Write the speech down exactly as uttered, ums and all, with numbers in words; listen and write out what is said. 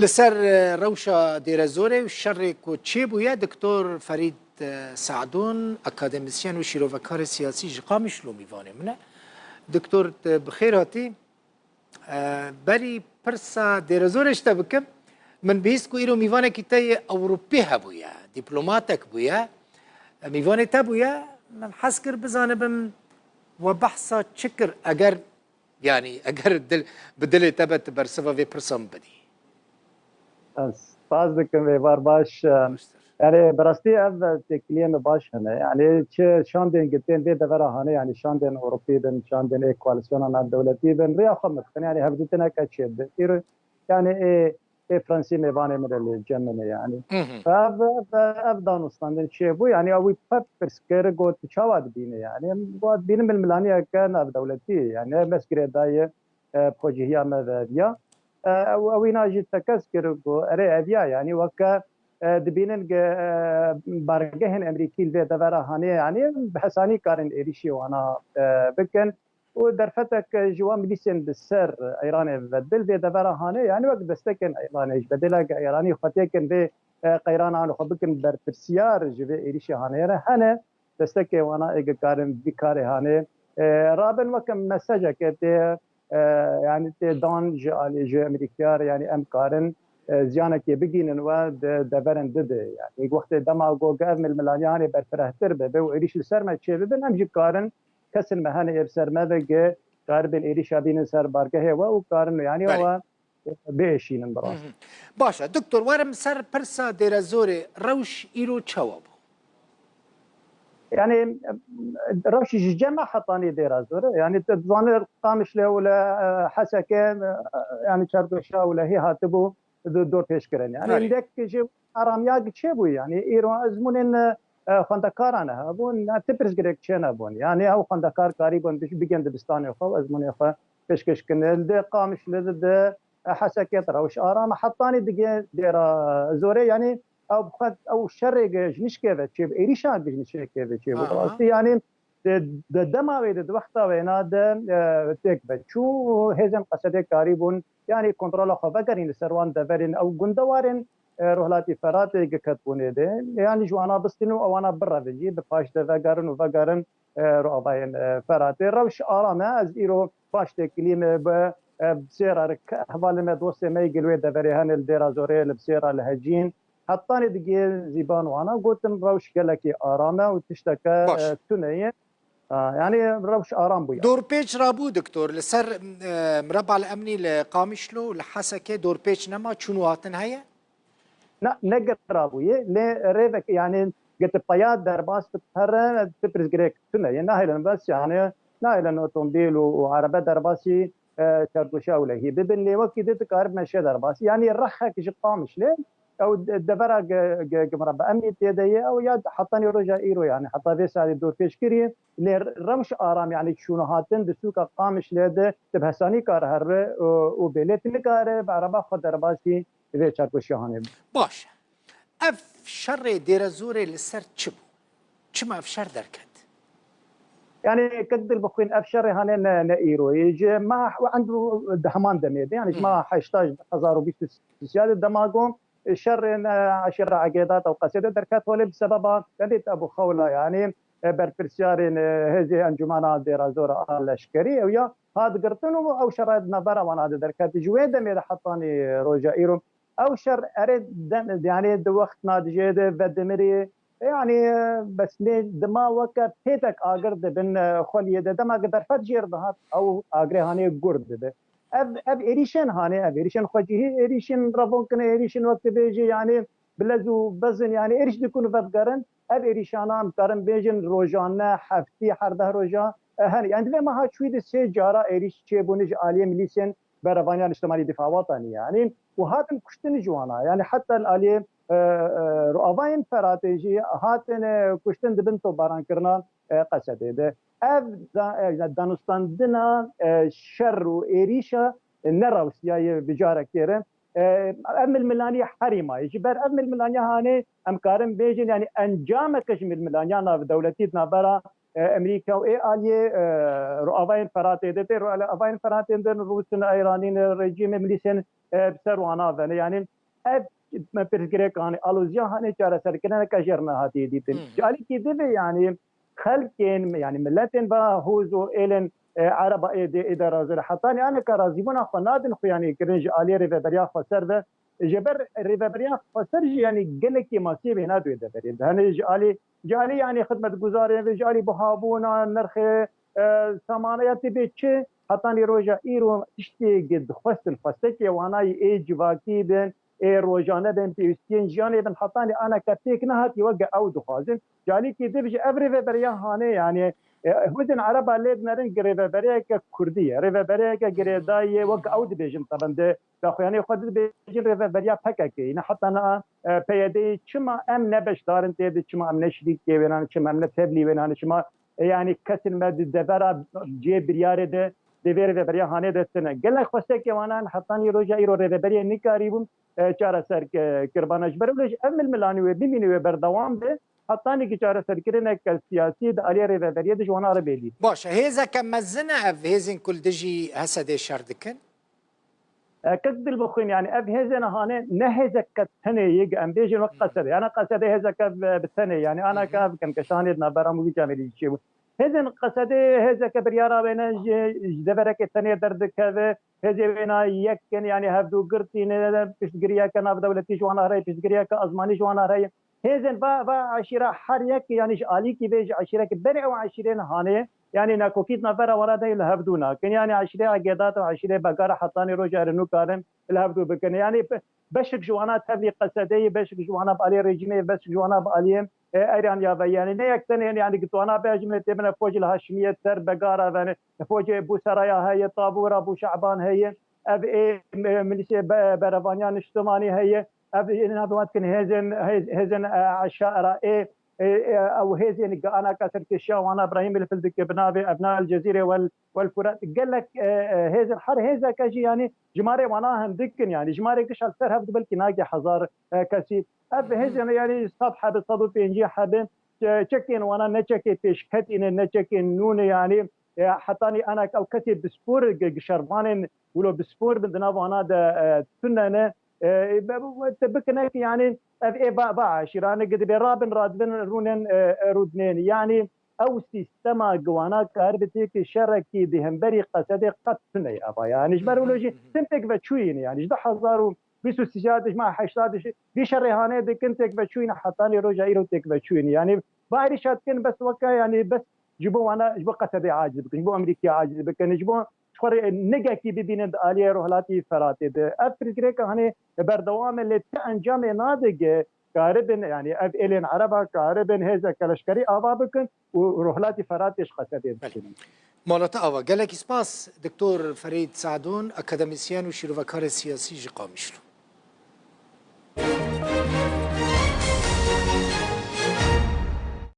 Li ser e, rewşa Dêrezorê û şerê ku çêbûye, Doktor Ferîd e, Sadûn, akademisyen û şîrovekarê siyasî ji Qamişlo mîvanê min e. Doktor, tu bi xêr hatî. E, berî pirsa Dêrezorê ji te bikim. Min bihîst ku îro mîvanekî te yê Ewropî hebûye, dîplomatek bûye. E, mîvanê te bûye. Min hez kir bizanibim we behsa çi kir, eger, yanî, eger dil, bi dilê te be, tu bersiva vê pirsa min bidî. Ez spas dikim, êvar baş. Baştir. Yani, bi rastî ev têkiliyê me baş hene. Yani, çi şandên girtên vê devera hane, yani, şandên Ewropî bin, şandên ê koalisyona navdewletî bin, riya xwe me dixin, yani, hevdîtineke çêbin. Îro, yani, ê, ê Fransî mêvanê min e li cem min e, yani. Hı hı. Ev, ev, ev danûstandin çêbû, yani, ew wî pir pirs kir, got, "Tu çawa dibîne?" Yani, got, "Dibînim milmilaniyeke navdewletî, yani, ne bes girêdayê, e, xwecihiya me ve viya." E, ew, ew îna jî tekez kir, got, "Erê, ev ya, yani, weke, e, dibînin ge-, e, bargehên Emerîkî li vê devera hanê, yani, bi hesanî karin êrîşî wana, e, bikin." Û derfetek ji wan milîsên bi ser Îranê ve dil vê devera hanê, yani wek destekên Îranê ji bedeleke Îranî xwe têkin vê, e, qeyranan xwe bikin berpirsiyar ji vê êrîşê hanê re hene, destekê wana ê dikarin vî karê hanê, e, rabin weke mesajeke tê, e, yani tê dan ji alî ji Emerîkiya re, yani em karin, e, ziyanekê bigînin we di deverin dide. Yani wextê dema ku ev milmilaniya hanê berfirehtir bibe û êrîş li ser me çê bibin, em jî karin kesên me hene ê bi ser me ve ge karibin êrîşa bînin ser bargehê we û karin, yani, Belê. we biêşînin bi Hı rast. hı. Baş e, doktor, werim ser pirsa Dêrezorê, rewş îro çawa bû? Yani, rewş ji cem me hetanî Dêrezorê. Yani, tu dizanî Qamişlê û li, e, Heseke, e, yani, çargoşa û lehî hatibû, du-, dorpêçkirin. Yani, Belê. hindek ji aramiya çêbû, yani, îro ezmûnên, e, xwendekaran hebûn, ne, ti pirsgirêk çênebûn. Yani, ew xwendekar karîbûn bi-, bigên dibistanê xwe û ezmûnê xwe pêşkêş kirin. Li Qamişlê di, di, e, Hesekê di rewş aram e. Hetanî digê Dêrezorê, yani, ew bi xwe, ew şerê ji nişkê ve çê, êrîşa ji nişkê ve çêbû. Aha. Rastî, yani, di, di dema wê de, di wexta wêna de, e, têk ve çû, hêzên Qesedê karîbûn, yani, kontrola xwe vegerîn li ser wan deverên ew gundewarên, e, Rojhilatî Feratê gi ketbûnê de, yani, ji wana bistîn û ewana birevin jî, bi paş de vegerin û vegerin, e, ro avayên, e, Feratê. Rewş aram e, ez îro baş têkilî me bi, e, bi sêra re ke-, hevalê me, dostê me yê gil wê deverê hene li Dêra Zorê, li Bisêra, li Hecîn. Hetanê digê Zîban wana gotin, rewş gelekî aram e û tişteke, Baş. e, tune ye. A, yani rewş aram bûye. Dorpêç rabû, doktor, li ser, e, Mireba li Emnî li Qamişlo, li Hesekê dorpêç nema, çûn û hatin heye? Na, ne girabûye, lê rêvek, yani, gete paya derbas dipere, ti pirsgirêk tune ye, nahêlin bes, yani, nahêlin otomobîl û, û erebe derbasî, e, çargoşa ewlehî bibin, lê wekî di dikaribin meşe derbasî. Yani, rexek ji Qamişlê, ew de-, devera ge-, ge-, ge Mireba Emnî tê de ye, ew ya hetanî roja îro, yani, heta vê saetê dorpêçkirî, lê rewş aram, yani, çûn û hatin di sûka Qamişlê de, ti bi hesanî kar here û, û bêlê ti nikare bi ereba xwe derbasî vê çargoşiya hanê bû. Baş e. Ev şerê Dêrezorê li ser çi bû? Çima ev şer derket? Yani, kek dil bixwîn, ev şerê hanê ne, ne îroyê. Ji meha, û end û di heman demê de, yani ji Hmm. meha heşta ji hezar û bîst û sê de dema ku şerên, e, eşîra Egêdat û Qesedê derket holê bi sebeba Velîd Ebû Xewla, yani, e, berpirsiyarên, e, hêzê Encûmena Dêrazora a leşkerî, ew ya hat girtin û ew şerê di navbera wan de derket. Ji wê demê de hetanî roja îro ew şer erê de, yani di wextna dijê de vedimirî, yani, e, bes lê dima weke pêtek agir dibin, e, xweliyê de. Dema ki derfet jêr dihat, ew agirê hanê gur dibe. Ev, ev êrîşên hanê, ev êrîşên xwecihî, êrîşên revonkinê, êrîşên wek dibêjî, yani, bi lez û bezin, yani, êrîş dikin û vedigerin. Ev êrîşana em karin bêjin rojane, heftî, her deh roja, e, hene. Yani, di vê meha çûyî de sê cara êrîş çêbûne ji aliyê milîsên Berevaniya Niştimanî Dîfa Wetanî, yani, û hatin kuştin ji wana. Yani, heta li aliyê, e, e, roavayên Feratê jî hatin, e, kuştin di bin topbarankirina, e, Qesedê de. Ev da-, e, danûstandina, e, şer û êrîşa, e, nerawsiyaye bi carekê re. E, ev milmilaniya herî mayî. Ji ber ev milmilaniya hanê em karin bêjin, yani encameke ji milmilaniya navdewletî di navbera e, Amerîka û ê aliyê, e, ro-, avayên Feratê de tê, ro-, avayên Feratê de Rûs in, Îranî ne, rejîmê milîsên, e, bi ser wana ve ne. Yanî ev me pirsgirêk hanê, aloziya hanê çareserkirineke jêr nehatî dîtin. Hı hı. Ji alîkî divê yanî xelkên, yanî miletên va hoz û êlên, e, Ereba ê de, ê de razî ne. Hetanî aneka razîbûna xwe nadin xwe yanî kirin ji aliyê rêveberiya xweser ve. Ji ber rêveberiya xweser jî yanî gelekî masî wê nadu wê deverê de. Hani ji alî, ji alî yanî xidmetguzarên ve, ji alî buhabûna nirxê, e, samana ya tê bê çi, hetanî roja îro tiştê dixwestin, xwestekê wanayî ê civakî bin, ê rojane bin, pêwîstiyên jiyanê bin, hetanî aneke pêk nehatî weke ew dixwazin. Ji alîkî div jî ev rêveberiya hanê, yanî, e, hûzên Ereba lê dinerin gi rêveberiyeke kurdî ye, rêveberiyeke girêdayî ye, wek ew dibêjin, teben di daxuyaniyê xwe dibêjin rêveberiya P K K yî ne, heta niha, e, P Y D'yê. Çima em ne beşdar in tê de, çima em ne şirîkê wênan, çima em ne tevlî wênan, çima, e, yanî kesên me di devera cihê biryarê de, di vê rêveberiya hanê de tune. Gelek xwestekê wana in, hetanî roja îro rêveberiyê nikarîbûn, e, çareser, e, kiribana. Ji ber wê jî ev milmilanî wê bimîne, wê berdewam be, hetanî ki çareserkirineke siyasî di aliyê rêveberiyê de ji wana re bê dît. Baş e, hêzeke mezin e ev hêzên ku li dijî Hesedê şer dikin? E, kek dil bixwîn, yanî ev hêzên hane ne hêzeke tenê yê, em bêjin wek Hı hı. Qesede. Yanî Qesede hêzeke bi, bi tenê, yanî aneke Hı hı. ev kemkeşanê di navbera Mûvî Camêrî çêbû. Hêzên Qesedê hêzeke biryara wêne ji, ji deverekê tenê derdikeve. Hêzê wêna yek in, yanî hevdû girtî ne, piştgiriyeke navdewletî ji wana heye, piştgiriyeke ezmanî ji wana heye. Hêzên va, va eşîra her yek, yanî ji alîkî vê ji eşîrekî berê ew eşîrên hanê, yanî nakokî di navbera wana de li hevdû nakin. Yanî eşîreya Gedat û eşîrê Begara hetanî roja erinû karin li hevdû bikin. Yanî be-, beşik ji wana tevlî Qesedeyê, beşik ji wana bi aliyê rejîmê, beşik ji wana bi aliyê, e, Eyraniya ve. Yanî ne yek tenê, yanî gi tu wana bêjim, tê bine focê li Haşimiyê ser Begara ve, focê Bûseraya heye, Tabûra Bûşeban heye, ev ê, e, milîsê be-, berevaniya niştimanî heye, ev ê navê wan dikin hêzên, hêz-, hêzên, e, eşaira ê, e, e, ew hêzên gi anaka serkêşiya wana Brahîmê li pil dike bi navê Ebna el Cezîrê wel, wel Furat. Gelek, e, e, hêzên, her hêzeke jî, yanî jimarê wana hindik in, yanî jimarê giş li ser hev di belkî nagê hezar, e, kesî. Ev Hı hı. hêzên, yanî sed hebe, sed û pêncî hebe, e, çekên wana ne çekê pêşketî ne, ne çekên nû ne, yanî, e, hetanî anek ew kesê bispor, gi-, gişervanên wilo bispor bin di nav wana de, e, tune ne. E, be-, be-, te bikine ki, yanî ev ê va, va eşîrane gi dibê rabin, radibin, rûnên, e, e, rûdinên. Yanî ew sîstema gi wana kar bi têkî şerekî di hemberî Qesedê qet tune ye ava. Yanî ji ber wilo jî tim pêk ve çûyî ne. Yanî ji du hezar û bîst û sê de ji me heştad vî şerê hanê dikin, têk ve çûyî ne, hetanî roja îro têk ve çûyî ne. Yanî va êrîşa dikin bes weke, yanî bes ji bo wana, ji bo Qesedê aciz bikin, ji bo Amerîkaya aciz bikin, ji bo ji xwe re nigekî bibînin di aliyê Rojhilatî Feratê de. Ev pirsgirêka hanê berdewam e, lê ti encamê nadige karibin, yanî ev êlên Ereba karibin hêzeke leşkerî ava bikin û Rojhilatî Feratê ji Qesedê Belê. Bişînin. Mala te ava. Gelekî spas, Doktor Ferîd Sadûn, akademîsyen û şîrovekarê siyasî ji Qamişlo.